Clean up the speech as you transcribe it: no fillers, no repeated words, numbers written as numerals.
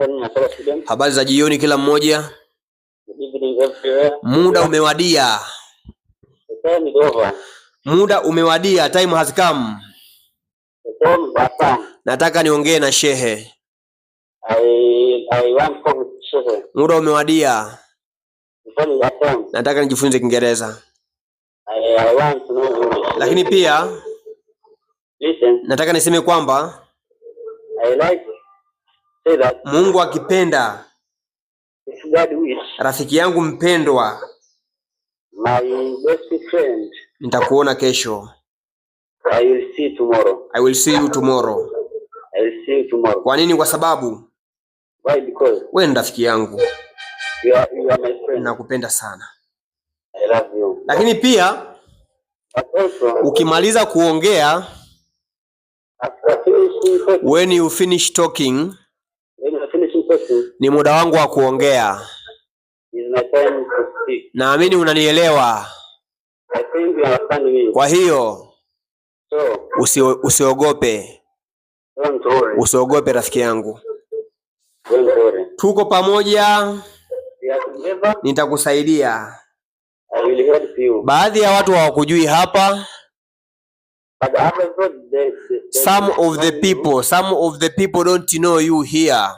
My fellow students. Habari za jioni kila mmoja. Good evening everywhere. Muda umewadia. The time is over. Muda umewadia, time has come. The time has come. Nataka niongee na shehe. I want to talk with Shehe. Muda umewadia. The time is come. Nataka nijifunze Kiingereza. I want to know English. Lakini pia Listen, nataka niseme kwamba I like to say that Mungu akipenda, if God wish, rafiki yangu mpendwa, my best friend, nitakuona kesho. I will see tomorrow. I will see you tomorrow. I will see you tomorrow. Kwa nini? Kwa sababu Why? Because wewe ni rafiki yangu, you are my friend. Nakupenda sana. I love you. Lakini pia But also, ukimaliza kuongea, after finishing talking, when you finish talking, when you are finishing talking, ni muda wangu wa kuongea. Is my time to speak. Naamini unanielewa. I think you understand me. Kwa hiyo So, usiogope, don't worry. Usiogope rafiki yangu, Don't worry. Tuko pamoja, We are together. Nitakusaidia. I will help you. Baadhi ya watu hawakujui hapa. But others, they Some of the people don't know you here.